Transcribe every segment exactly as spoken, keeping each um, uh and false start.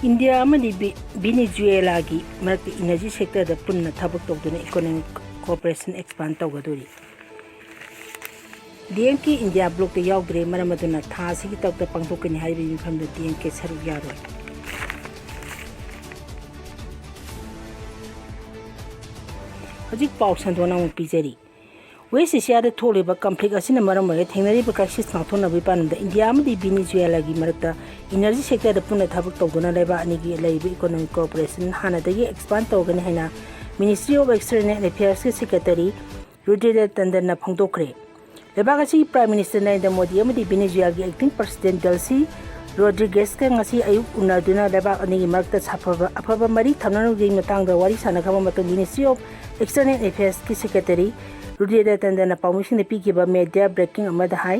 India ꯑꯃꯗꯤ V-, ꯚꯤꯅꯤꯖꯨꯌꯦꯂꯥꯒꯤ ꯃꯔꯛꯇ energy ꯁꯦꯛꯇꯔꯗ ꯄꯨꯟꯅ ꯊꯕꯛ ꯇꯧꯗꯨꯅ ꯏꯀꯣꯅꯣꯃꯤꯛ ꯀꯣꯑꯣꯄꯔꯦꯁꯟ ꯑꯦꯛꯁꯄꯥꯟ ꯇꯧꯒꯗꯣꯔꯤ꯫ ꯗꯤ ꯑꯦꯝ ꯀꯦ ꯏꯟꯗꯤꯌꯥ ꯕ꯭ꯂꯣꯛꯇ ꯌꯥꯎꯗ꯭ꯔꯦ, ꯃꯔꯝ ꯑꯗꯨꯅ ꯊꯥ ꯑꯁꯤꯒꯤ ꯇꯔꯨꯛꯇ ꯄꯥꯡꯊꯣꯛꯀꯅꯤ ꯍꯥꯏꯔꯤꯕ ꯃꯤꯐꯝꯗ ꯗꯤ ꯑꯦꯝ ꯀꯦ ꯁꯔꯨꯛ ꯌꯥꯔꯣꯏ꯫ ꯍꯧꯖꯤꯛ ꯄꯥꯎ ꯁꯟꯗꯣꯛꯅ ꯑꯃꯨꯛ ꯄꯤꯖꯔꯤ꯫ ꯋꯦꯁ ꯑꯦꯁꯤꯌꯥꯗ ꯊꯣꯛꯂꯤꯕ ꯀꯟꯐ꯭ꯂꯤꯛ ꯑꯁꯤꯅ ꯃꯔꯝ ꯑꯣꯏꯔꯒ ꯊꯦꯡꯅꯔꯤꯕ ꯀ꯭ꯔꯥꯏꯁꯤꯁ ꯉꯥꯛꯊꯣꯛꯅꯕꯒꯤ ꯄꯥꯟꯗꯝꯗ ꯏꯟꯗꯤꯌꯥ ꯑꯃꯗꯤ ꯚꯤꯅꯤꯖꯨꯌꯦꯂꯥꯒꯤ ꯃꯔꯛꯇ ꯏꯅꯔꯖꯤ ꯁꯦꯛꯇꯔꯗ ꯄꯨꯟꯅ ꯊꯕꯛ ꯇꯧꯗꯨꯅ ꯂꯩꯕꯥꯛ ꯑꯅꯤꯒꯤ ꯂꯩꯔꯤꯕ ꯏꯀꯣꯅꯣꯃꯤꯛ ꯀꯣꯑꯣꯄꯔꯦꯁꯟ ꯍꯥꯟꯅꯗꯒꯤ ꯑꯦꯛꯁꯄꯥꯟ ꯇꯧꯒꯅꯤ ꯍꯥꯏꯅ ꯃꯤꯅꯤꯁꯇ꯭ꯔꯤ ꯑꯣꯐ ꯑꯦꯛꯁꯇꯔꯅꯦꯜ ꯑꯦꯐꯤꯌꯔꯁꯀꯤ ꯁꯦꯀ꯭ꯔꯦꯇꯔꯤ ꯔꯨꯗ꯭ꯔꯤꯗ ꯇꯟꯗꯟꯅ ꯐꯣꯡꯗꯣꯛꯈ꯭ꯔꯦ꯫ ꯂꯩꯕꯥꯛ ꯑꯁꯤꯒꯤ ꯄ꯭ꯔꯥꯏꯝ ꯃꯤꯅꯤꯁꯇꯔ ꯅꯔꯦꯟꯗ꯭ꯔ ꯃꯣꯗꯤ ꯑꯃꯗꯤ ꯚꯤꯅꯤꯖꯨꯌꯦꯂꯥꯒꯤ ꯑꯦꯛꯇꯤꯡ ꯄ꯭ꯔꯁꯤꯗꯦꯟ ꯗꯦꯜꯁꯤ ꯔꯣꯗ꯭ꯔꯤꯒꯦꯁꯀ ꯉꯁꯤ ꯑꯌꯨꯛ ꯎꯅꯗꯨꯅ ꯂꯩꯕꯥꯛ ꯑꯅꯤꯒꯤ ꯃꯔꯛꯇ ꯁꯥꯐꯕ, ꯑꯐꯕ ꯃꯔꯤ ꯊꯝꯅꯅꯕꯒꯤ ꯃꯇꯥꯡꯗ ꯋꯥꯔꯤ ꯁꯥꯟꯅꯈ꯭ꯔꯕ ꯃꯇꯨꯡ ꯃꯤꯅꯤꯁꯇ꯭ꯔꯤ ꯑꯣꯐ ꯑꯦꯛꯁꯇꯔꯅꯦꯜ ꯑꯦꯐꯤꯌꯔꯁꯀꯤ ꯁꯦꯀ꯭ꯔꯦꯇꯔꯤ ꯔꯨꯗ꯭ꯔꯤꯗ ꯇꯟꯗꯟꯅ ꯄꯥꯎꯃꯤꯁꯤꯡꯗ ꯄꯤꯈꯤꯕ ꯃꯦꯗꯤꯌꯥ ꯕ꯭ꯔꯤꯐꯤꯡ ꯑꯃꯗ ꯍꯥꯏ,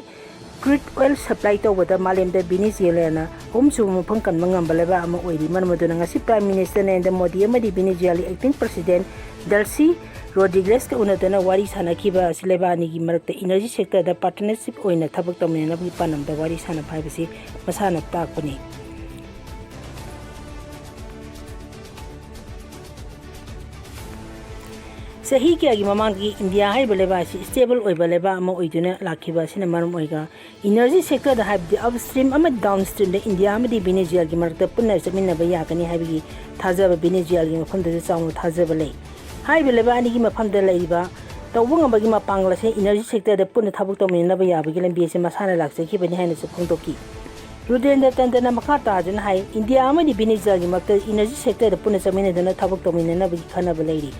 ꯀ꯭ꯔꯨꯗ ꯑꯣꯏꯜ ꯁꯄ꯭ꯂꯥꯏ ꯇꯧꯕꯗ ꯃꯥꯂꯦꯝꯗ ꯚꯤꯅꯤꯖꯨꯌꯦꯂꯥꯅ ꯑꯍꯨꯝꯁꯨꯕ ꯃꯐꯝ ꯀꯟꯕ ꯉꯝꯕ ꯂꯩꯕꯥꯛ ꯑꯃ ꯑꯣꯏꯔꯤ꯫ ꯃꯔꯝ ꯑꯗꯨꯅ ꯉꯁꯤ ꯄ꯭ꯔꯥꯏꯝ ꯃꯤꯅꯤꯁꯇꯔ ꯅꯔꯦꯟꯗ꯭ꯔ ꯃꯣꯗꯤ ꯑꯃꯗꯤ ꯚꯤꯅꯤꯖꯨꯌꯦꯂꯥꯒꯤ ꯑꯦꯛꯇꯤꯡ ꯄ꯭ꯔꯁꯤꯗꯦꯟ ꯗꯦꯜꯁꯤ ꯔꯣꯗ꯭ꯔꯤꯒꯦꯁꯀ ꯎꯅꯗꯨꯅ ꯋꯥꯔꯤ ꯁꯥꯟꯅꯈꯤꯕ ꯑꯁꯤ ꯂꯩꯕꯥꯛ ꯑꯅꯤꯒꯤ ꯃꯔꯛꯇ ꯏꯅꯔꯖꯤ ꯁꯦꯛꯇꯔꯗ ꯄꯥꯔꯠꯅꯔꯁꯤꯞ ꯑꯣꯏꯅ ꯊꯕꯛ ꯇꯧꯃꯤꯟꯅꯅꯕꯒꯤ ꯄꯥꯟꯗꯝꯗ ꯋꯥꯔꯤ ꯁꯥꯟꯅꯕ ꯍꯥꯏꯕꯁꯤ ꯃꯁꯥꯅ ꯇꯥꯛꯄꯅꯤ꯫ ꯆꯍꯤ ꯀꯌꯥꯒꯤ ꯃꯃꯥꯡꯗꯒꯤ ꯏꯟꯗꯤꯌꯥ ꯍꯥꯏꯔꯤꯕ ꯂꯩꯕꯥꯛ ꯑꯁꯤ ꯁ꯭ꯇꯦꯕꯜ ꯑꯣꯏꯕ ꯂꯩꯕꯥꯛ ꯑꯃ ꯑꯣꯏꯗꯨꯅ ꯂꯥꯛꯈꯤꯕ ꯑꯁꯤꯅ ꯃꯔꯝ ꯑꯣꯏꯔꯒ ꯏꯅꯔꯖꯤ ꯁꯦꯛꯇꯔꯗ, ꯍꯥꯏꯕꯗꯤ ꯑꯞꯁ꯭ꯇ꯭ꯔꯤꯝ ꯑꯃꯗꯤ ꯗꯥꯎꯟꯁ꯭ꯇ꯭ꯔꯤꯝꯗ ꯏꯟꯗꯤꯌꯥ ꯑꯃꯗꯤ ꯚꯤꯅꯤꯖꯨꯌꯦꯂꯥꯒꯤ ꯃꯔꯛꯇ ꯄꯨꯟꯅ ꯆꯠꯃꯤꯟꯅꯕ ꯌꯥꯒꯅꯤ ꯍꯥꯏꯕꯒꯤ ꯊꯥꯖꯕ ꯚꯤꯅꯤꯖꯨꯌꯦꯂꯥꯒꯤ ꯃꯐꯝꯗꯁꯨ ꯆꯥꯎꯅ ꯊꯥꯖꯕ ꯂꯩ꯫ ꯍꯥꯏꯔꯤꯕ ꯂꯩꯕꯥꯛ ꯑꯅꯤꯒꯤ ꯃꯐꯝꯗ ꯂꯩꯔꯤꯕ ꯇꯧꯕ ꯉꯝꯕꯒꯤ ꯃꯄꯥꯡꯒꯜ ꯑꯁꯤ ꯏꯅꯔꯖꯤ ꯁꯦꯛꯇꯔꯗ ꯄꯨꯟꯅ ꯊꯕꯛ ꯇꯧꯃꯤꯟꯅꯅꯕ ꯌꯥꯕꯒꯤ ꯂꯝꯕꯤ ꯑꯁꯤ ꯃꯁꯥꯅ ꯂꯥꯛꯆꯈꯤꯕꯅꯤ ꯍꯥꯏꯅꯁꯨ ꯐꯣꯡꯗꯣꯛꯈꯤ꯫ ꯔꯨꯗ꯭ꯔꯦꯟꯗ꯭ꯔ ꯇꯟꯗꯟꯅ ꯃꯈꯥ ꯇꯥꯗꯨꯅ ꯍꯥꯏ, ꯏꯟꯗꯤꯌꯥ ꯑꯃꯗꯤ ꯚꯤꯅꯤꯖꯨꯌꯦꯂꯥꯒꯤ ꯃꯔꯛꯇ ꯏꯅꯔꯖꯤ ꯁꯦꯛꯇꯔꯗ ꯄꯨꯟꯅ ꯆꯠꯃꯤꯟꯅꯗꯨꯅ ꯊꯕꯛ ꯇꯧꯃꯤꯟꯅꯅꯕꯒꯤ ꯈꯟꯅꯕ ꯂꯩꯔꯤ꯫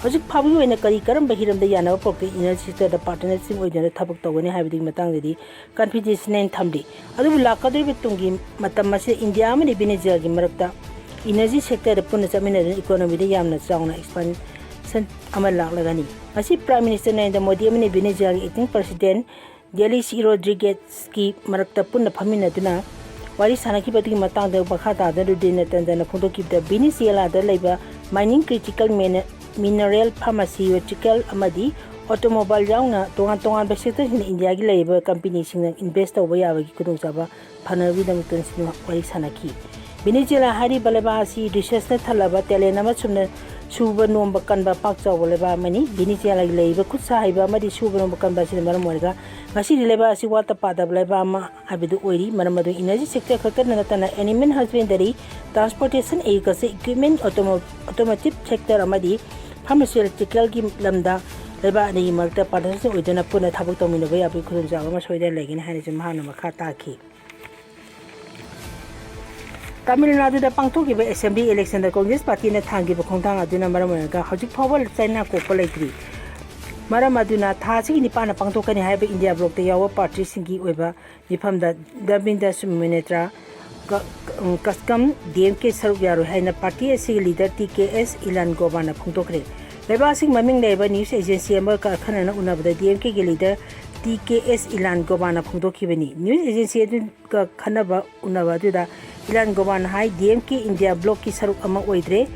ꯍꯧꯖꯤꯛ ꯐꯥꯎꯕꯒꯤ ꯑꯣꯏꯅ ꯀꯔꯤ ꯀꯔꯝꯕ ꯍꯤꯔꯝꯗ ꯌꯥꯅꯕ ꯄꯨꯔꯛꯇꯨꯅ ꯏꯅꯔꯖꯤ ꯁꯦꯛꯇꯔꯗ ꯄꯥꯔꯠꯅꯔꯁꯤꯞ ꯑꯣꯏꯗꯨꯅ ꯊꯕꯛ ꯇꯧꯒꯅꯤ ꯍꯥꯏꯕꯗꯨꯒꯤ ꯃꯇꯥꯡꯗꯗꯤ ꯀꯟꯐꯤꯗꯦꯟꯁꯤꯌꯦꯜ ꯊꯝꯂꯤ꯫ ꯑꯗꯨꯕꯨ ꯂꯥꯛꯀꯗꯧꯔꯤꯕ ꯇꯨꯡꯒꯤ ꯃꯇꯝ ꯑꯁꯤꯗ ꯏꯟꯗꯤꯌꯥ ꯑꯃꯗꯤ ꯚꯤꯅꯤꯖꯨꯌꯦꯂꯥꯒꯤ ꯃꯔꯛꯇ ꯏꯅꯔꯖꯤ ꯁꯦꯛꯇꯔꯗ ꯄꯨꯟꯅ ꯆꯠꯃꯤꯟꯅꯗꯨꯅ ꯏꯀꯣꯅꯣꯃꯤꯗ ꯌꯥꯝꯅ ꯆꯥꯎꯅ ꯑꯦꯛꯁꯄꯥꯟꯁꯟ ꯑꯃ ꯂꯥꯛꯂꯒꯅꯤ꯫ ꯉꯁꯤ ꯄ꯭ꯔꯥꯏꯝ ꯃꯤꯅꯤꯁꯇꯔ ꯅꯔꯦꯟꯗ꯭ꯔ ꯃꯣꯗꯤ ꯑꯃꯗꯤ ꯚꯤꯅꯤꯖꯨꯌꯦꯂꯥꯒꯤ ꯑꯦꯛꯇꯤꯡ ꯄ꯭ꯔꯁꯤꯗꯦꯟ ꯗꯦꯂꯤꯁꯤ ꯔꯣꯗ꯭ꯔꯤꯒꯦꯁꯀꯤ ꯃꯔꯛꯇ ꯄꯨꯟꯅ ꯐꯝꯃꯤꯟꯅꯗꯨꯅ ꯋꯥꯔꯤ ꯁꯥꯟꯅꯈꯤꯕ ꯑꯗꯨꯒꯤ ꯃꯇꯥꯡꯗ ꯃꯈꯥ ꯇꯥꯗꯨꯅ ꯔꯨꯗ꯭ꯔꯦꯟꯗ꯭ꯔ ꯇꯟꯗꯟꯅ ꯐꯣꯡꯗꯣꯛꯈꯤꯕꯗ, ꯚꯤꯅꯤꯖꯨꯌꯦꯂꯥꯗ ꯂꯩꯕ ꯃꯥꯏꯅꯤꯡ, ꯀ꯭ꯔꯤꯇꯤꯀꯦꯜ ꯃꯤꯅ-, ꯃꯤꯅꯔꯦꯜ, ꯐꯥꯔꯃꯥꯁꯤꯌꯨꯇꯤꯀꯦꯜ ꯑꯃꯗꯤ ꯑꯣꯇꯣꯃꯣꯕꯥꯏꯜ ꯌꯥꯎꯅ ꯇꯣꯉꯥꯟ ꯇꯣꯉꯥꯟꯕ ꯁꯦꯛꯇꯔꯁꯤꯡꯗ ꯏꯟꯗꯤꯌꯥꯒꯤ ꯂꯩꯔꯤꯕ ꯀꯝꯄꯦꯅꯤꯁꯤꯡꯅ ꯏꯟꯚꯦꯁ ꯇꯧꯕ ꯌꯥꯕꯒꯤ ꯈꯨꯗꯣꯡꯆꯥꯕ ꯐꯪꯅꯕꯒꯤꯗꯃꯛꯇ ꯁꯤꯅ ꯋꯥꯔꯤ ꯁꯥꯟꯅꯈꯤ꯫ ꯚꯦꯅꯤꯖꯨꯋꯦꯂꯥ ꯍꯥꯏꯔꯤꯕ ꯂꯩꯕꯥꯛ ꯑꯁꯤ ꯔꯤꯁꯣꯔꯁꯅ ꯊꯜꯂꯕ, ꯇꯦꯂꯦꯟ ꯑꯃꯁꯨꯡꯅ ꯁꯨꯕ ꯅꯣꯝꯕ ꯀꯟꯕ ꯄꯥꯛ ꯆꯥꯎꯕ ꯂꯩꯕꯥꯛ ꯑꯃꯅꯤ꯫ ꯚꯦꯅꯤꯖꯨꯋꯦꯂꯥꯒꯤ ꯂꯩꯔꯤꯕ ꯈꯨꯠ ꯁꯥ ꯍꯩꯕ ꯑꯃꯗꯤ ꯁꯨꯕ ꯅꯣꯝꯕ ꯀꯟꯕ ꯑꯁꯤꯅ ꯃꯔꯝ ꯑꯣꯏꯔꯒ ꯉꯁꯤꯗꯤ ꯂꯩꯕꯥꯛ ꯑꯁꯤ ꯋꯥꯠꯇ ꯄꯥꯗꯕ ꯂꯩꯕꯥꯛ ꯑꯃ ꯍꯥꯏꯕꯗꯨ ꯑꯣꯏꯔꯤ꯫ ꯃꯔꯝ ꯑꯗꯨꯅ ꯏꯅꯔꯖꯤ ꯁꯦꯛꯇꯔ ꯈꯛꯇꯗ ꯅꯠꯇꯅ animal husbandry, transportation, agriculture, equipment, automo-, automotive sector ꯑꯃꯗꯤ pharmaceutical ꯒꯤ ꯂꯝꯗ ꯂꯩꯕꯥꯛ ꯑꯅꯤꯒꯤ ꯃꯔꯛꯇ partnership ꯑꯣꯏꯗꯨꯅ ꯄꯨꯟꯅ ꯊꯕꯛ ꯇꯧꯃꯤꯟꯅꯕ ꯌꯥꯕꯒꯤ ꯈꯨꯗꯣꯡꯆꯥꯕ ꯑꯃ ꯁꯣꯏꯗꯅ ꯂꯩꯒꯅꯤ ꯍꯥꯏꯅꯁꯨ ꯃꯍꯥꯛꯅ ꯃꯈꯥ ꯇꯥꯈꯤ꯫ ꯇꯥꯃꯤꯜ ꯅꯥꯗꯨꯗ ꯄꯥꯡꯊꯣꯛꯈꯤꯕ assembly election ꯗ ꯀꯣꯡꯒ꯭ꯔꯦꯁ ꯄꯥꯔꯇꯤꯅ ꯊꯥꯡꯈꯤꯕ ꯈꯣꯡꯊꯥꯡ ꯑꯗꯨꯅ ꯃꯔꯝ ꯑꯣꯏꯔꯒ ꯍꯧꯖꯤꯛ ꯐꯥꯎꯕ ꯆꯩꯅꯥ ꯀꯣꯛꯄ ꯂꯩꯇ꯭ꯔꯤ꯫ ꯃꯔꯝ ꯑꯗꯨꯅ ꯊꯥ ꯑꯁꯤꯒꯤ ꯅꯤꯄꯥꯟꯗ ꯄꯥꯡꯊꯣꯛꯀꯅꯤ ꯍꯥꯏꯕ ꯏꯟꯗꯤꯌꯥ ꯕ꯭ꯂꯣꯛꯇ ꯌꯥꯎꯕ ꯄꯥꯔꯇꯤꯁꯤꯡꯒꯤ ꯑꯣꯏꯕ ꯃꯤꯐꯝꯗ ꯗꯔꯃꯤꯟꯗ ꯁꯨꯃꯤꯅꯦꯇ꯭ꯔꯥ ꯀ-, ꯀ-, ꯀꯁꯀꯝ ꯗꯤ ꯑꯦꯝ ꯀꯦ ꯁꯔꯨꯛ ꯌꯥꯔꯣꯏ ꯍꯥꯏꯅ ꯄꯥꯔꯇꯤ ꯑꯁꯤꯒꯤ ꯂꯤꯗꯔ ꯇꯤ ꯀꯦ ꯑꯦꯁ ꯏꯂꯥꯟ ꯒꯣꯕꯥꯅ ꯐꯣꯡꯗꯣꯛꯈ꯭ꯔꯦ꯫ ꯂꯩꯕꯥꯛ ꯑꯁꯤꯒꯤ ꯃꯃꯤꯡ ꯂꯩꯔꯕ ꯅ꯭ꯌꯨꯁ ꯑꯦꯖꯦꯟꯁꯤ ꯑꯃꯒ ꯑꯈꯟꯅꯅ ꯎꯅꯕꯗ ꯗꯤ ꯑꯦꯝ ꯀꯦꯒꯤ ꯂꯤꯗꯔ ꯇꯤ ꯀꯦ ꯑꯦꯁ ꯏꯂꯥꯟ ꯒꯣꯕꯥꯅ ꯐꯣꯡꯗꯣꯛꯈꯤꯕꯅꯤ꯫ ꯅ꯭ꯌꯨꯁ ꯑꯦꯖꯦꯟꯁꯤ ꯑꯗꯨꯒ ꯈꯟꯅꯕ ꯎꯅꯕ ꯑꯗꯨꯗ ꯏꯂꯥꯟ ꯒꯣꯕꯥꯅ ꯍꯥꯏ, ꯗꯤ ꯑꯦꯝ ꯀꯦ ꯏꯟꯗꯤꯌꯥ ꯕ꯭ꯂꯣꯛꯀꯤ ꯁꯔꯨꯛ ꯑꯃ ꯑꯣꯏꯗ꯭ꯔꯦ꯫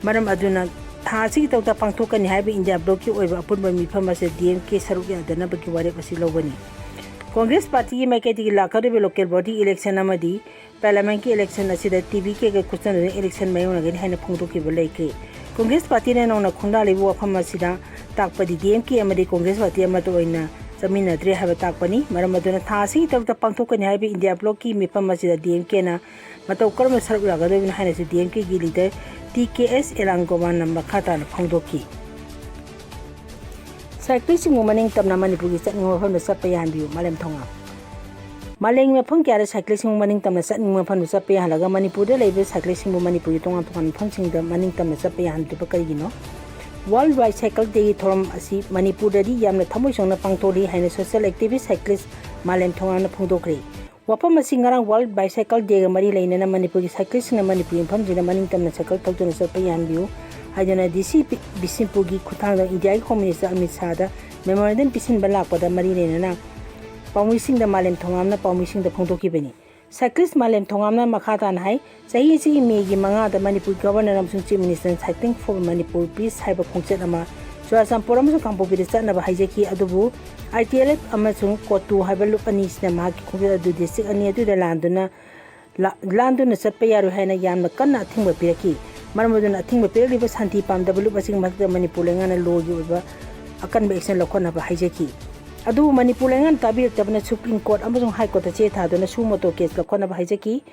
ꯃꯔꯝ ꯑꯗꯨꯅ ꯊꯥ ꯑꯁꯤꯒꯤ ꯇꯔꯨꯛꯇ ꯄꯥꯡꯊꯣꯛꯀꯅꯤ ꯍꯥꯏꯕ ꯏꯟꯗꯤꯌꯥ ꯕ꯭ꯂꯣꯛꯀꯤ ꯑꯣꯏꯕ ꯑꯄꯨꯟꯕ ꯃꯤꯐꯝ ꯑꯁꯤ ꯗꯤ ꯑꯦꯝ ꯀꯦ ꯁꯔꯨꯛ ꯌꯥꯗꯅꯕꯒꯤ ꯋꯥꯔꯦꯞ ꯑꯁꯤ ꯂꯧꯒꯅꯤ꯫ ꯀꯣꯡꯒ꯭ꯔꯦꯁ ꯄꯥꯔꯇꯤꯒꯤ ꯃꯥꯏꯀꯩꯗꯒꯤ ꯂꯥꯛꯀꯗꯧꯔꯤꯕ ꯂꯣꯀꯦꯜ ꯕꯣꯗꯤ ꯏꯂꯦꯛꯁꯟ ꯑꯃꯗꯤ ꯄꯥꯔꯂꯤꯌꯥꯃꯦꯟꯠꯀꯤ ꯏꯂꯦꯛꯁꯟ ꯑꯁꯤꯗ ꯇꯤ ꯚꯤ ꯀꯦꯒ ꯈꯨꯠꯁꯝꯅꯗꯨꯅ ꯏꯂꯦꯛꯁꯟ ꯃꯥꯌꯣꯛꯅꯒꯅꯤ ꯍꯥꯏꯅ ꯐꯣꯡꯗꯣꯛꯈꯤꯕ ꯂꯩꯈ꯭ꯔꯦ꯫ ꯀꯣꯡꯒ꯭ꯔꯦꯁ ꯄꯥꯔꯇꯤꯅ ꯅꯧꯅ ꯈꯣꯡꯗꯥꯔꯤꯕ ꯋꯥꯐꯝ ꯑꯁꯤꯗ ꯇꯥꯛꯄꯗꯤ ꯗꯤ ꯑꯦꯝ ꯀꯦ ꯑꯃꯗꯤ ꯀꯣꯡꯒ꯭ꯔꯦꯁ ꯄꯥꯔꯇꯤ ꯑꯃꯠꯇ ꯑꯣꯏꯅ ꯆꯠꯃꯤꯟꯅꯗ꯭ꯔꯦ ꯍꯥꯏꯕ ꯇꯥꯛꯄꯅꯤ꯫ ꯃꯔꯝ ꯑꯗꯨꯅ ꯊꯥ ꯑꯁꯤꯒꯤ ꯇꯔꯨꯛꯇ ꯄꯥꯡꯊꯣꯛꯀꯅꯤ ꯍꯥꯏꯕ ꯏꯟꯗꯤꯌꯥ ꯕ꯭ꯂꯣꯛꯀꯤ ꯃꯤꯐꯝ ꯑꯁꯤꯗ ꯗꯤ ꯑꯦꯝ ꯀꯦꯅ ꯃꯇꯧ ꯀꯔꯝꯅ ꯁꯔꯨꯛ ꯌꯥꯒꯗꯧꯔꯤꯕꯅꯣ ꯍꯥꯏꯅꯁꯨ ꯗꯤ ꯑꯦꯝ ꯀꯦꯒꯤ ꯂꯤꯗꯔ ꯇꯤ ꯀꯦ ꯑꯦꯁ ꯏꯂꯥꯟ ꯒꯣꯕꯥꯟꯅ ꯃꯈꯥ ꯇꯥꯅ ꯐꯣꯡꯗꯣꯛꯈꯤ꯫ ꯁꯥꯏꯀ꯭ꯂꯤꯁꯁꯤꯡꯕꯨ ꯃꯅꯤꯡ ꯇꯝꯅ ꯃꯅꯤꯄꯨꯔꯒꯤ ꯆꯠꯅꯤꯡꯕ ꯃꯐꯝꯗ ꯆꯠꯄ ꯌꯥꯍꯟꯕꯤꯌꯨ, ꯃꯥꯂꯦꯝ ꯊꯣꯉꯥꯝ꯫ ꯃꯥꯂꯦꯝꯒꯤ ꯃꯐꯝ ꯀꯌꯥꯗ ꯁꯥꯏꯀ꯭ꯂꯤꯁꯁꯤꯡꯕꯨ ꯃꯅꯤꯡ ꯇꯝꯅ ꯆꯠꯅꯤꯡꯕ ꯃꯐꯝꯗ ꯆꯠꯄ ꯌꯥꯍꯜꯂꯒ ꯃꯅꯤꯄꯨꯔꯗ ꯂꯩꯕ ꯁꯥꯏꯀ꯭ꯂꯤꯁꯁꯤꯡꯕꯨ ꯃꯅꯤꯄꯨꯔꯒꯤ ꯇꯣꯉꯥꯟ ꯇꯣꯉꯥꯟꯕ ꯃꯐꯝꯁꯤꯡꯗ ꯃꯅꯤꯡ ꯇꯝꯅ ꯆꯠꯄ ꯌꯥꯍꯟꯗ꯭ꯔꯤꯕ ꯀꯔꯤꯒꯤꯅꯣ? World Bicycle Day ꯒꯤ ꯊꯧꯔꯝ ꯑꯁꯤ ꯃꯅꯤꯄꯨꯔꯗꯗꯤ ꯌꯥꯝꯅ ꯊꯃꯣꯏ ꯁꯣꯛꯅ ꯄꯥꯡꯊꯣꯛꯂꯤ ꯍꯥꯏꯅ social activist cyclist ꯃꯥꯂꯦꯝ ꯊꯣꯉꯥꯝꯅ ꯐꯣꯡꯗꯣꯛꯈ꯭ꯔꯦ꯫ ꯋꯥꯐꯝ ꯑꯁꯤ ꯉꯔꯥꯡ World Bicycle Day ꯒ ꯃꯔꯤ ꯂꯩꯅꯅ ꯃꯅꯤꯄꯨꯔꯒꯤ ꯁꯥꯏꯀ꯭ꯂꯤꯁꯁꯤꯡꯅ ꯃꯅꯤꯄꯨꯔꯒꯤ ꯃꯐꯝꯁꯤꯡꯗ ꯃꯅꯤꯡ ꯇꯝꯅ ꯁꯥꯏꯀꯜ ꯊꯧꯗꯨꯅ ꯆꯠꯄ ꯌꯥꯍꯟꯕꯤꯌꯨ ꯍꯥꯏꯗꯨꯅ ꯗꯤ ꯁꯤ ꯕꯤ-, ꯕꯤꯁꯅꯨꯄꯨꯔꯒꯤ ꯈꯨꯠꯊꯥꯡꯗ ꯏꯟꯗꯤꯌꯥꯒꯤ ꯍꯣꯝ ꯃꯤꯅꯤꯁꯇꯔ ꯑꯃꯤꯠ ꯁꯥꯍꯗ memorandum ꯄꯤꯁꯤꯟꯕ ꯂꯥꯛꯄꯗ ꯃꯔꯤ ꯂꯩꯅꯅ ꯄꯥꯎꯃꯤꯁꯤꯡꯗ ꯃꯥꯂꯦꯝ ꯊꯣꯉꯥꯝꯅ ꯄꯥꯎꯃꯤꯁꯤꯡꯗ ꯐꯣꯡꯗꯣꯛꯈꯤꯕꯅꯤ꯫ ꯁꯥꯏꯀ꯭ꯂꯤꯁ ꯃꯥꯂꯦꯝ ꯊꯣꯉꯥꯝꯅ ꯃꯈꯥ ꯇꯥꯅ ꯍꯥꯏ, ꯆꯍꯤ ꯑꯁꯤꯒꯤ ꯃꯦꯒꯤ ꯃꯉꯥꯗ ꯃꯅꯤꯄꯨꯔ ꯒꯚꯔꯅꯔ ꯑꯃꯁꯨꯡ chief ꯃꯤꯅꯤꯁꯇꯔꯅ Cycling for Manipur Peace ꯍꯥꯏꯕ ꯈꯣꯡꯆꯠ ꯑꯃ ꯆꯨꯔꯥꯆꯥꯟꯄꯨꯔ ꯑꯃꯁꯨꯡ ꯀꯥꯡꯄꯣꯛꯄꯤꯗ ꯆꯠꯅꯕ ꯍꯥꯏꯖꯈꯤ, ꯑꯗꯨꯕꯨ ꯑꯥꯏ ꯇꯤ ꯑꯦꯜ ꯑꯦꯐ ꯑꯃꯁꯨꯡ ꯀꯣꯇꯨ ꯍꯥꯏꯕ ꯂꯨꯞ ꯑꯅꯤꯁꯤꯅ ꯃꯍꯥꯛꯀꯤ ꯈꯣꯡꯆꯠ ꯑꯗꯨ ꯗꯤꯁꯇ꯭ꯔꯤꯛ ꯑꯅꯤ ꯑꯗꯨꯗ ꯂꯥꯟꯗꯨꯅ ꯂꯥꯟꯗꯨꯅ ꯆꯠꯄ ꯌꯥꯔꯣꯏ ꯍꯥꯏꯅ ꯌꯥꯝꯅ ꯀꯟꯅ ꯑꯊꯤꯡꯕ ꯄꯤꯔꯛꯈꯤ꯫ ꯃꯔꯝ ꯑꯗꯨꯅ ꯑꯊꯤꯡꯕ ꯄꯤꯔꯛꯂꯤꯕ ꯁꯥꯟꯇꯤ ꯄꯥꯝꯗꯕ ꯂꯨꯞ ꯑꯁꯤꯒꯤ ꯃꯊꯛꯇ ꯃꯅꯤꯄꯨꯔ ꯂꯩꯉꯥꯛꯅ ꯂꯣꯒꯤ ꯑꯣꯏꯕ ꯑꯀꯟꯕ ꯑꯦꯛꯁꯟ ꯂꯧꯈꯠꯅꯕ ꯍꯥꯏꯖꯈꯤ꯫ ꯑꯗꯨꯕꯨ ꯃꯅꯤꯄꯨꯔ ꯂꯩꯉꯥꯛꯅ ꯇꯥꯕꯤꯔꯛꯇꯕꯅ ꯁꯨꯄ꯭ꯔꯤꯝ ꯀꯣꯔꯠ ꯑꯃꯁꯨꯡ ꯍꯥꯏ ꯀꯣꯔꯠꯇ ꯆꯦ ꯊꯥꯗꯨꯅ ꯁꯨ ꯃꯣꯇꯣ ꯀꯦꯁ ꯂꯧꯈꯠꯅꯕ ꯍꯥꯏꯖꯈꯤ꯫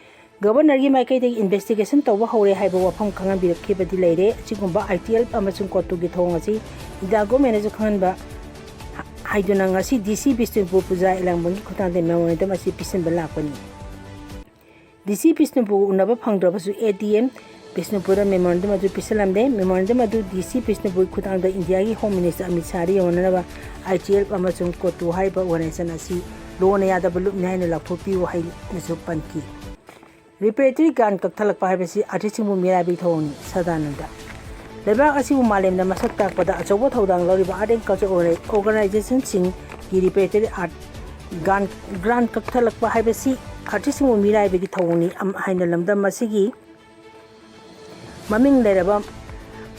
ꯒꯕꯔꯅꯔꯒꯤ ꯃꯥꯏꯀꯩꯗꯒꯤ ꯏꯟꯚꯦꯁꯇꯤꯒꯦꯁꯟ ꯇꯧꯕ ꯍꯧꯔꯦ ꯍꯥꯏꯕ ꯋꯥꯐꯝ ꯈꯪꯍꯟꯕꯤꯔꯛꯈꯤꯕꯗꯤ ꯂꯩꯔꯦ꯫ ꯑꯁꯤꯒꯨꯝꯕ ꯑꯥꯏ ꯇꯤ ꯑꯦꯜ ꯑꯃꯁꯨꯡ ꯀꯣꯇꯨꯒꯤ ꯊꯧꯑꯣꯡ ꯑꯁꯤ ꯏꯟꯗꯤꯌꯥ ꯒꯣꯔꯃꯦꯟꯅꯁꯨ ꯈꯪꯍꯟꯕ ꯍꯥꯏꯗꯨꯅ ꯉꯁꯤ ꯗꯤ ꯁꯤ ꯕꯤꯁꯅꯨꯄꯨꯔ ꯄꯨꯖꯥ ꯏꯂꯥꯡꯕꯝꯒꯤ ꯈꯨꯠꯊꯥꯡꯗ ꯃꯦꯃꯣꯔꯦꯟꯗꯝ ꯑꯁꯤ ꯄꯤꯁꯤꯟꯕ ꯂꯥꯛꯄꯅꯤ꯫ ꯗꯤ ꯁꯤ ꯕꯤꯁꯅꯨꯄꯨꯔ ꯎꯅꯕ ꯐꯪꯗ꯭ꯔꯕꯁꯨ ꯑꯦ ꯗꯤ ꯑꯦꯝ ꯕꯤꯁꯅꯨꯄꯨꯔꯗ ꯃꯦꯃꯣꯔꯦꯟꯗꯝ ꯑꯗꯨ ꯄꯤꯁꯤꯜꯂꯝꯂꯦ꯫ ꯃꯦꯃꯣꯔꯦꯟꯗꯝ ꯑꯗꯨ ꯗꯤ ꯁꯤ ꯕꯤꯁꯅꯨꯄꯨꯔꯒꯤ ꯈꯨꯠꯊꯥꯡꯗ ꯏꯟꯗꯤꯌꯥꯒꯤ ꯍꯣꯝ ꯃꯤꯅꯤꯁꯇꯔ ꯑꯃꯤꯠ ꯁꯥꯍꯗ ꯌꯧꯍꯟꯅꯅꯕ ꯑꯥꯏ ꯇꯤ ꯑꯦꯜ ꯑꯃꯁꯨꯡ ꯀꯣꯇꯨ ꯍꯥꯏꯔꯤꯕ ꯑꯣꯔꯒꯅꯥꯏꯖꯦꯁꯟ ꯑꯁꯤ ꯂꯣꯅ ꯌꯥꯗꯕ ꯂꯨꯞꯅꯤ ꯍꯥꯏꯅ ꯂꯥꯎꯊꯣꯛꯄꯤꯌꯨ ꯍꯥꯏꯅꯁꯨ ꯄꯟꯈꯤ꯫ ꯔꯤꯄꯦꯔꯦꯇꯔꯤ ꯒ꯭ꯔꯥꯟ ꯀꯛꯊꯠꯂꯛꯄ ꯍꯥꯏꯕꯁꯤ ꯑꯥꯔꯇꯤꯁꯁꯤꯡꯕꯨ ꯃꯤꯔꯥꯏꯕꯒꯤ ꯊꯧꯑꯣꯡꯅꯤ, ꯁꯗꯥꯅꯟꯗ꯫ ꯂꯩꯕꯥꯛ ꯑꯁꯤꯕꯨ ꯃꯥꯂꯦꯝꯗ ꯃꯁꯛ ꯇꯥꯛꯄꯗ ꯑꯆꯧꯕ ꯊꯧꯗꯥꯡ ꯂꯧꯔꯤꯕ ꯑꯥꯔꯠ ꯑꯦꯟ ꯀꯜꯆꯔ ꯑꯣꯔꯒꯅꯥꯏꯖꯦꯁꯟꯁꯤꯡꯒꯤ ꯔꯤꯄꯦꯔꯦꯇꯔꯤ ꯑꯥꯔꯠ ꯒ꯭ꯔꯥꯟ ꯒ꯭ꯔꯥꯟ ꯀꯛꯊꯠꯂꯛꯄ ꯍꯥꯏꯕꯁꯤ ꯑꯥꯔꯇꯤꯁꯁꯤꯡꯕꯨ ꯃꯤꯔꯥꯏꯕꯒꯤ ꯊꯧꯑꯣꯡꯅꯤ ꯑꯝ-, ꯍꯥꯏꯅ ꯂꯝꯗꯝ ꯑꯁꯤꯒꯤ ꯃꯃꯤꯡ ꯂꯩꯔꯕ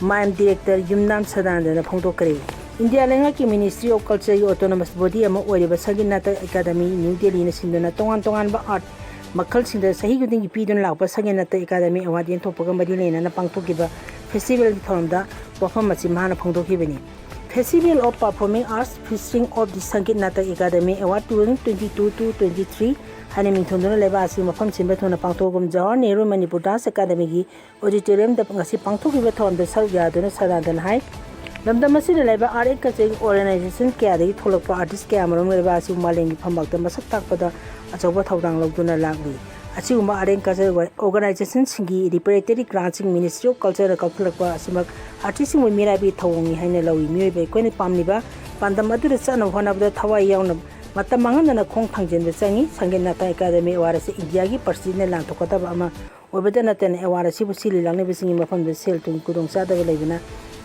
ꯃꯥꯏꯝ ꯗꯤꯔꯦꯛꯇꯔ ꯌꯨꯝꯅꯥꯝ ꯁꯗꯥꯅꯟꯗꯅ ꯐꯣꯡꯗꯣꯛꯈ꯭ꯔꯦ꯫ ꯏꯟꯗꯤꯌꯥ ꯂꯩꯉꯥꯛꯀꯤ ꯃꯤꯅꯤꯁꯇ꯭ꯔꯤ ꯑꯣꯐ ꯀꯜꯆꯔꯒꯤ ꯑꯣꯇꯣꯅꯣꯃꯁ ꯕꯣꯗꯤ ꯑꯃ ꯑꯣꯏꯔꯤꯕ ꯁꯪꯒꯤꯠ ꯅꯥꯇꯛ ꯑꯦꯀꯥꯗꯃꯤ ꯅ꯭ꯌꯨ ꯗꯦꯜꯂꯤꯅ ꯁꯤꯟꯗꯨꯅ ꯇꯣꯉꯥꯟ ꯇꯣꯉꯥꯟꯕ ꯑꯥꯔꯠ ꯃꯈꯜꯁꯤꯡꯗ ꯆꯍꯤ ꯈꯨꯗꯤꯡꯒꯤ ꯄꯤꯗꯨꯅ ꯂꯥꯛꯄ ꯁꯪꯒꯤꯠ ꯅꯥꯇꯛ ꯑꯦꯀꯥꯗꯃꯤ ꯑꯦꯋꯥꯔꯗ ꯌꯦꯟꯊꯣꯛꯄꯒ ꯃꯔꯤ ꯂꯩꯅꯅ ꯄꯥꯡꯊꯣꯛꯈꯤꯕ ꯐꯦꯁꯇꯤꯚꯦꯜꯒꯤ ꯊꯧꯔꯝꯗ ꯋꯥꯐꯝ ꯑꯁꯤ ꯃꯍꯥꯛꯅ ꯐꯣꯡꯗꯣꯛꯈꯤꯕꯅꯤ꯫ Festival of Performing Arts featuring of the Sangeet Natak Academy Award two thousand twenty-two to twenty-three ꯍꯥꯏꯅ ꯃꯤꯡꯊꯣꯟꯗꯨꯅ ꯂꯩꯕꯥꯛ ꯑꯁꯤꯒꯤ ꯃꯐꯝ ꯁꯤꯟꯕ ꯊꯨꯡꯅ ꯄꯥꯡꯊꯣꯛꯄꯒꯨꯝ ꯖꯋꯥꯍꯔ ꯅꯦꯍꯔꯨ ꯃꯅꯤꯄꯨꯔ ꯗꯥꯟꯁ ꯑꯦꯀꯥꯗꯃꯤꯒꯤ ꯑꯣꯗꯤꯇꯣꯔꯤꯌꯝꯗ ꯉꯁꯤ ꯄꯥꯡꯊꯣꯛꯈꯤꯕ ꯊꯧꯔꯝꯗ ꯁꯔꯨꯛ ꯌꯥꯗꯨꯅ ꯁꯗꯥꯅꯟꯗꯅ ꯍꯥꯏ, ꯂꯝꯗꯝ ꯑꯁꯤꯗ ꯂꯩꯕ ꯑꯥꯔꯠ ꯑꯦꯟ ꯀꯜꯆꯔꯒꯤ ꯑꯣꯔꯒꯅꯥꯏꯖꯦꯁꯟ ꯀꯌꯥꯗꯒꯤ ꯊꯣꯛꯂꯛꯄ ꯑꯥꯔꯇꯤꯁ ꯀꯌꯥꯃꯔꯨꯝ ꯂꯩꯕꯥꯛ ꯑꯁꯤꯕꯨ ꯃꯥꯂꯦꯝꯒꯤ ꯐꯝꯕꯥꯛꯇ ꯃꯁꯛ ꯇꯥꯛꯄꯗ ꯑꯆꯧꯕ ꯊꯧꯗꯥꯡ ꯂꯧꯗꯨꯅ ꯂꯥꯛꯂꯤ꯫ ꯑꯁꯤꯒꯨꯝꯕ ꯑꯥꯔꯠ ꯑꯦꯟ ꯀꯜꯆꯔ ꯑꯣꯔꯒꯅꯥꯏꯖꯦꯁꯟꯁꯤꯡꯒꯤ ꯔꯤꯄꯦꯔꯦꯇꯔꯤ ꯒ꯭ꯔꯥꯟꯁꯤꯡ ꯃꯤꯅꯤꯁꯇ꯭ꯔꯤ ꯑꯣꯐ ꯀꯜꯆꯔꯅ ꯀꯛꯊꯠꯂꯛꯄ ꯑꯁꯤꯃꯛ ꯑꯥꯔꯇꯤꯁꯁꯤꯡꯕꯨ ꯃꯤꯔꯥꯏꯕꯒꯤ ꯊꯧꯑꯣꯡꯅꯤ ꯍꯥꯏꯅ ꯂꯧꯏ꯫ ꯃꯤꯑꯣꯏꯕ ꯑꯩꯈꯣꯏꯅ ꯄꯥꯝꯂꯤꯕ ꯄꯥꯟꯗꯝ ꯑꯗꯨꯗ ꯆꯠꯅꯕ ꯍꯣꯠꯅꯕꯗ ꯊꯋꯥꯏ ꯌꯥꯎꯅ ꯃꯇꯝ ꯃꯥꯡꯍꯟꯗꯅ ꯈꯣꯡ ꯊꯥꯡꯖꯤꯟꯕ ꯆꯪꯏ꯫ ꯁꯪꯒꯤꯠ ꯅꯥꯇꯛ ꯑꯦꯀꯥꯗꯃꯤ ꯑꯦꯋꯥꯔꯗ ꯑꯁꯤ ꯏꯟꯗꯤꯌꯥꯒꯤ ꯄ꯭ꯔꯁꯤꯗꯦꯟꯅ ꯂꯥꯟꯊꯣꯛꯀꯗꯕ ꯑꯃ ꯑꯣꯏꯕꯇ ꯅꯠꯇꯅ ꯑꯦꯋꯥꯔꯗ ꯑꯁꯤꯕꯨ ꯁꯤꯜꯂꯤ ꯂꯥꯡꯂꯤꯕꯁꯤꯡꯒꯤ ꯃꯐꯝꯗ ꯁꯦꯜ ꯊꯨꯝꯒꯤ ꯈꯨꯗꯣꯡꯆꯥꯗꯕ ꯂꯩꯕꯅ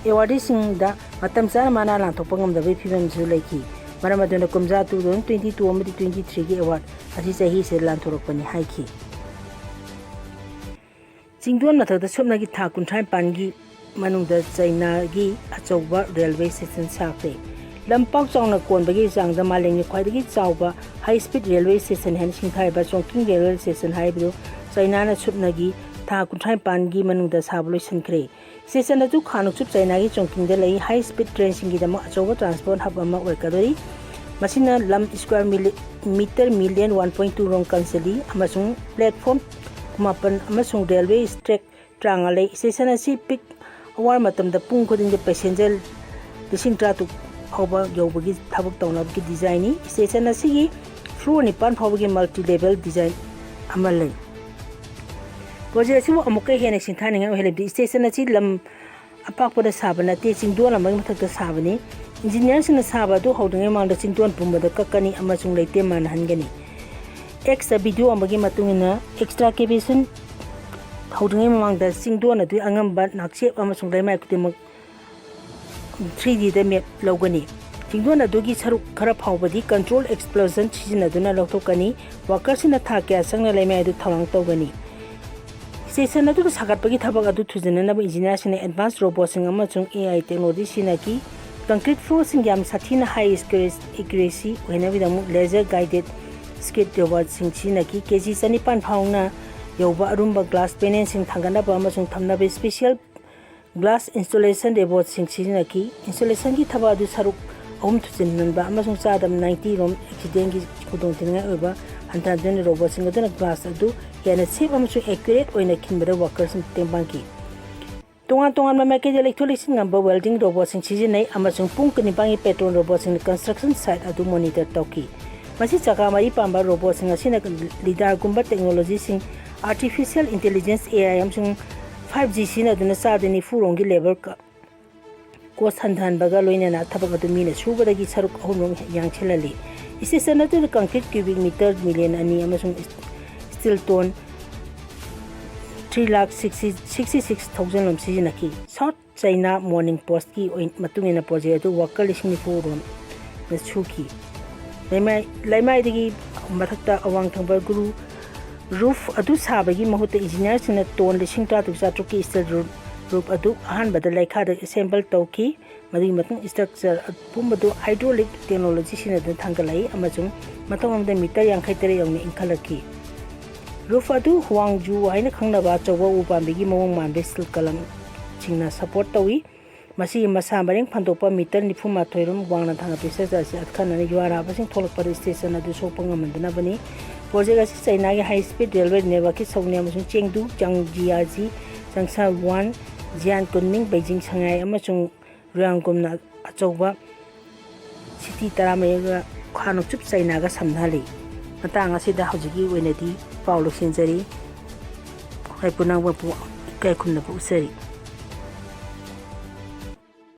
ꯑꯦꯋꯥꯔꯗꯤꯁꯤꯡꯗ ꯃꯇꯝ ꯆꯥꯅ ꯃꯅꯥ ꯂꯥꯟꯊꯣꯛꯄ ꯉꯝꯗꯕꯒꯤ ꯐꯤꯕꯝꯁꯨ ꯂꯩꯈꯤ꯫ ꯃꯔꯝ ꯑꯗꯨꯅ ꯀꯨꯝꯖꯥ two thousand twenty two ꯑꯃꯗꯤ twenty threeꯒꯤ ꯑꯦꯋꯥꯔꯗ ꯑꯁꯤ ꯆꯍꯤꯁꯤꯗ ꯂꯥꯟꯊꯣꯔꯛꯄꯅꯤ ꯍꯥꯏꯈꯤ꯫ ꯆꯤꯡꯗꯣꯟ ꯃꯊꯛꯇ ꯁꯨꯞꯅꯒꯤ ꯊꯥ ꯀꯨꯟꯊ꯭ꯔꯥ ꯅꯤꯄꯥꯟꯒꯤ ꯃꯅꯨꯡꯗ ꯆꯩꯅꯥꯒꯤ ꯑꯆꯧꯕ ꯔꯦꯜꯋꯦ ꯁ꯭ꯇꯦꯁꯟ ꯁꯥꯈ꯭ꯔꯦ꯫ ꯂꯝꯄꯥꯛ ꯆꯥꯎꯅ ꯀꯣꯟꯕꯒꯤ ꯆꯥꯡꯗ ꯃꯥꯂꯦꯝꯒꯤ ꯈ꯭ꯋꯥꯏꯗꯒꯤ ꯆꯥꯎꯕ high speed railway station ꯍꯥꯏꯅ ꯁꯤꯡꯊꯥꯔꯤꯕ ꯆꯣꯡꯀꯤꯡ railway station ꯍꯥꯏꯔꯤꯕꯗꯨ ꯆꯥꯏꯅꯥꯅ ꯁꯨꯞꯅꯒꯤ ꯊꯥ ꯀꯨꯟꯊ꯭ꯔꯥ ꯅꯤꯄꯥꯟꯒꯤ ꯃꯅꯨꯡꯗ ꯁꯥꯕ ꯂꯣꯏꯁꯤꯟꯈ꯭ꯔꯦ꯫ Station ꯑꯗꯨ ꯈꯥ ꯅꯣꯡꯆꯨꯞ ꯆꯥꯏꯅꯥꯒꯤ ꯆꯣꯡꯀꯤꯡꯗ ꯂꯩ꯫ High speed train ꯁꯤꯡꯒꯤꯗꯃꯛ ꯑꯆꯧꯕ transport hub ꯑꯃ ꯑꯣꯏꯔꯛꯀꯗꯣꯔꯤ꯫ ꯃꯁꯤꯅ ꯂꯝ square ꯃꯤꯂꯤ-, meter million one point two ꯔꯣꯝ ꯀꯟꯁꯤꯜꯂꯤ ꯑꯃꯁꯨꯡ platform ꯀꯨꯟꯃꯥꯄꯟ ꯑꯃꯁꯨꯡ railway track ꯇꯔꯥꯃꯉꯥ ꯂꯩ꯫ Station ꯑꯁꯤ peak hour ꯃꯇꯝꯗ ꯄꯨꯡ ꯈꯨꯗꯤꯡꯒꯤ passenger ꯂꯤꯁꯤꯡ ꯇꯔꯥꯇꯔꯨꯛ ꯐꯥꯎꯕ ꯌꯧꯕꯒꯤ ꯊꯕꯛ ꯇꯧꯅꯕꯒꯤ design ꯅꯤ꯫ Station ꯑꯁꯤꯒꯤ floor ꯅꯤꯄꯥꯟ ꯐꯥꯎꯕꯒꯤ multi level design ꯑꯃ ꯂꯩ꯫ Project ꯑꯁꯤꯕꯨ ꯑꯃꯨꯛꯀ ꯍꯦꯟꯅ ꯁꯤꯡꯊꯥꯅꯤꯡꯉꯥꯏ ꯑꯣꯏꯍꯜꯂꯕꯗꯤ station ꯑꯁꯤ ꯂꯝ ꯑꯄꯥꯛꯄꯗ ꯁꯥꯕ ꯅꯠꯇꯦ, ꯆꯤꯡꯗꯣꯟ ꯑꯃꯒꯤ ꯃꯊꯛꯇ ꯁꯥꯕꯅꯤ꯫ Engineer ꯁꯤꯡꯅ ꯁꯥꯕ ꯑꯗꯨ ꯍꯧꯗ꯭ꯔꯤꯉꯩ ꯃꯃꯥꯡꯗ ꯆꯤꯡꯗꯣꯟ ꯄꯨꯝꯕꯗ ꯀꯛꯀꯅꯤ ꯑꯃꯁꯨꯡ ꯂꯩꯇꯦꯝ ꯃꯥꯟꯅꯍꯟꯒꯅꯤ꯫ X ꯗ video ꯑꯃꯒꯤ ꯃꯇꯨꯡ ꯏꯟꯅ, excavation ꯍꯧꯗ꯭ꯔꯤꯉꯩ ꯃꯃꯥꯡꯗ ꯆꯤꯡꯗꯣꯟ ꯑꯗꯨꯒꯤ ꯑꯉꯝꯕ ꯅꯥꯛꯆꯦꯞ ꯑꯃꯁꯨꯡ ꯂꯩꯃꯥꯏ ꯈꯨꯗꯤꯡꯃꯛ three D ꯗ map ꯂꯧꯒꯅꯤ꯫ ꯆꯤꯡꯗꯣꯟ ꯑꯗꯨꯒꯤ ꯁꯔꯨꯛ ꯈꯔ ꯐꯥꯎꯕꯗꯤ control explosion ꯁꯤꯖꯤꯟꯅꯗꯨꯅ ꯂꯧꯊꯣꯛꯀꯅꯤ꯫ Worker ꯁꯤꯡꯅ ꯊꯥ ꯀꯌꯥ ꯆꯪꯅ ꯂꯩꯃꯥꯏ ꯑꯗꯨ ꯊꯧꯔꯥꯡ ꯇꯧꯒꯅꯤ꯫ Station ꯑꯗꯨꯗ ꯁꯥꯒꯠꯄꯒꯤ ꯊꯕꯛ ꯑꯗꯨ ꯊꯨꯖꯤꯟꯅꯅꯕ engineer ꯁꯤꯡꯅ advanced robot ꯁꯤꯡ ꯑꯃꯁꯨꯡ A I technology ꯁꯤꯖꯤꯟꯅꯈꯤ꯫ Concrete floor ꯁꯤꯡ ꯌꯥꯝ ꯁꯥꯊꯤꯅ high accuracy ꯑꯣꯏꯍꯟꯅꯕꯒꯤꯗꯃꯛ laser guided skid robot ꯁꯤꯡ ꯁꯤꯖꯤꯟꯅꯈꯤ꯫ KG ꯆꯅꯤꯄꯥꯟ ꯐꯥꯎꯅ ꯌꯧꯕ ꯑꯔꯨꯝꯕ glass panel ꯁꯤꯡ ꯊꯥꯡꯒꯠꯅꯕ ꯑꯃꯁꯨꯡ ꯊꯝꯅꯕ special glass installation robot ꯁꯤꯡ ꯁꯤꯖꯤꯟꯅꯈꯤ꯫ Installation ꯒꯤ ꯊꯕꯛ ꯑꯗꯨ ꯁꯔꯨꯛ ꯑꯍꯨꯝ ꯊꯨꯖꯤꯟꯍꯟꯕ ꯑꯃꯁꯨꯡ ꯆꯥꯗ ninety ꯔꯣꯝ accident ꯒꯤ ꯈꯨꯗꯣꯡꯊꯤꯅꯤꯡꯉꯥꯏ ꯑꯣꯏꯕ ꯍꯟꯊꯍꯟꯗꯨꯅ robot ꯁꯤꯡ ꯑꯗꯨꯅ glass ꯑꯗꯨ ꯍꯦꯟꯅ safe ꯑꯃꯁꯨꯡ accurate ꯑꯣꯏꯅ ꯈꯤꯟꯕꯗ worker ꯁꯤꯡ ꯃꯇꯦꯡ ꯄꯥꯡꯈꯤ꯫ ꯇꯣꯉꯥꯟ ꯇꯣꯉꯥꯟꯕ ꯃꯥꯏꯀꯩꯗ ꯂꯩꯊꯣꯛ ꯂꯩꯁꯤꯟ ꯉꯝꯕ welding robot ꯁꯤꯡ ꯁꯤꯖꯤꯟꯅꯩ ꯑꯃꯁꯨꯡ ꯄꯨꯡ ꯀꯨꯟꯅꯤꯄꯥꯟꯒꯤ patrol robot ꯁꯤꯡꯅ construction site ꯑꯗꯨ monitor ꯇꯧꯈꯤ꯫ ꯃꯁꯤ ꯆꯀꯥ ꯃꯔꯤ ꯄꯥꯟꯕ robot ꯁꯤꯡ ꯑꯁꯤꯅ LiDAR ꯒꯨꯝꯕ technology ꯁꯤꯡ, artificial intelligence, A I ꯑꯃꯁꯨꯡ five G ꯁꯤꯖꯤꯟꯅꯗꯨꯅ ꯆꯥꯗ ꯅꯤꯐꯨ ꯔꯣꯝꯒꯤ labour ꯀ-, cost ꯍꯟꯊꯍꯟꯕꯒ ꯂꯣꯏꯅꯅ ꯊꯕꯛ ꯑꯗꯨ ꯃꯤꯅ ꯁꯨꯕꯗꯒꯤ ꯁꯔꯨꯛ ꯑꯍꯨꯝ ꯔꯣꯝ ꯌꯥꯡꯁꯤꯜꯍꯜꯂꯤ꯫ Station ꯑꯗꯨꯗ concrete cubic meter million ꯑꯅꯤ ꯑꯃꯁꯨꯡ steel ton three lakh sixty, sixty six thousand ꯔꯣꯝ ꯁꯤꯖꯤꯟꯅꯈꯤ꯫ South China Morning Post ꯀꯤ ꯑꯣꯏ-, ꯃꯇꯨꯡ ꯏꯟꯅ project ꯑꯗꯨ worker ꯂꯤꯁꯤꯡ ꯅꯤꯐꯨ ꯔꯣꯝꯅ ꯁꯨꯈꯤ꯫ ꯂꯩꯃꯥꯏ-, ꯂꯩꯃꯥꯏꯗꯒꯤ ꯃꯊꯛꯇ ꯑꯋꯥꯡ ꯊꯪꯕ ꯒꯨꯔꯨ roof ꯑꯗꯨ ꯁꯥꯕꯒꯤ ꯃꯍꯨꯠꯇ engineer ꯁꯤꯡꯅ ton ꯂꯤꯁꯤꯡ ꯇꯔꯥꯇꯔꯨꯛ ꯆꯥꯇ꯭ꯔꯨꯛꯀꯤ steel roof roof ꯑꯗꯨ ꯑꯍꯥꯟꯕꯗ ꯂꯩꯈꯥꯗ ꯑꯦꯁꯦꯝꯕꯜ ꯇꯧꯈꯤ꯫ ꯃꯗꯨꯒꯤ ꯃꯇꯨꯡ ꯏꯁꯇ꯭ꯔꯛꯆꯔ ꯄꯨꯝꯕꯗꯨ ꯍꯥꯏꯗ꯭ꯔꯣꯂꯤꯛ ꯇꯦꯛꯅꯣꯂꯣꯖꯤ ꯁꯤꯖꯤꯟꯅꯗꯨꯅ ꯊꯥꯡꯒꯠꯂꯛꯏ ꯑꯃꯁꯨꯡ ꯃꯊꯛꯂꯣꯝꯗ ꯃꯤꯇꯔ ꯌꯥꯡꯈꯩ ꯇꯔꯦꯠ ꯌꯧꯅ ꯏꯟꯈꯠꯂꯛꯈꯤ꯫ ꯔꯨꯐ ꯑꯗꯨ ꯍꯨꯋꯥꯡꯖꯨ ꯍꯥꯏꯅ ꯈꯪꯅꯕ ꯑꯆꯧꯕ ꯎ ꯄꯥꯝꯕꯤꯒꯤ ꯃꯑꯣꯡ ꯃꯥꯟꯕ ꯁ꯭ꯇꯤꯜ ꯀꯂꯝꯁꯤꯡꯅ ꯁꯄꯣꯔꯠ ꯇꯧꯏ꯫ ꯃꯁꯤꯒꯤ ꯃꯁꯥ ꯃꯔꯦꯡ ꯐꯟꯗꯣꯛꯄ ꯃꯤꯇꯔ ꯅꯤꯐꯨ ꯃꯥꯊꯣꯏ ꯔꯣꯝ ꯋꯥꯡꯅ ꯊꯥꯡꯒꯠꯄ ꯁ꯭ꯇ꯭ꯔꯛꯆꯔ ꯑꯁꯤ ꯑꯠꯈꯟꯅꯅ ꯌꯨꯍꯥꯔ ꯍꯥꯕꯁꯤꯡ ꯊꯣꯛꯂꯛꯄꯗ ꯁ꯭ꯇꯦꯁꯟ ꯑꯗꯨ ꯁꯣꯛꯄ ꯉꯝꯍꯟꯗꯅꯕꯅꯤ꯫ ꯄ꯭ꯔꯣꯖꯦꯛ ꯑꯁꯤ ꯆꯩꯅꯥꯒꯤ ꯍꯥꯏ ꯁ꯭ꯄꯤꯗ ꯔꯦꯜꯋꯦ ꯅꯦꯠꯋꯥꯔꯛꯀꯤ ꯁꯔꯨꯛꯅꯤ ꯑꯃꯁꯨꯡ ꯆꯦꯡꯗꯨ, ꯆꯥꯡꯖꯤꯌꯥꯖꯤ, ꯆꯪꯁꯥ ꯋꯥꯟ, ꯖꯤꯌꯥꯟ ꯀꯨꯟꯃꯤꯡ, ꯕꯩꯖꯤꯡ, ꯁꯉꯥꯏ ꯑꯃꯁꯨꯡ ꯔꯨꯌꯥꯡꯒꯨꯝꯅ ꯑꯆꯧꯕ ꯁꯤꯇꯤ ꯇꯔꯥꯃꯔꯤꯒ ꯈꯥ ꯅꯣꯡꯆꯨꯞ ꯆꯩꯅꯥꯒ ꯁꯝꯅꯍꯜꯂꯤ꯫ ꯃꯇꯥꯡ ꯑꯁꯤꯗ ꯍꯧꯖꯤꯛꯀꯤ ꯑꯣꯏꯅꯗꯤ ꯄꯥꯎ ꯂꯣꯏꯁꯤꯟꯖꯔꯤ꯫ ꯄꯨꯝꯅꯃꯛꯄꯨ ꯏꯀꯥꯏ ꯈꯨꯝꯅꯕ ꯎꯠꯆꯔꯤ꯫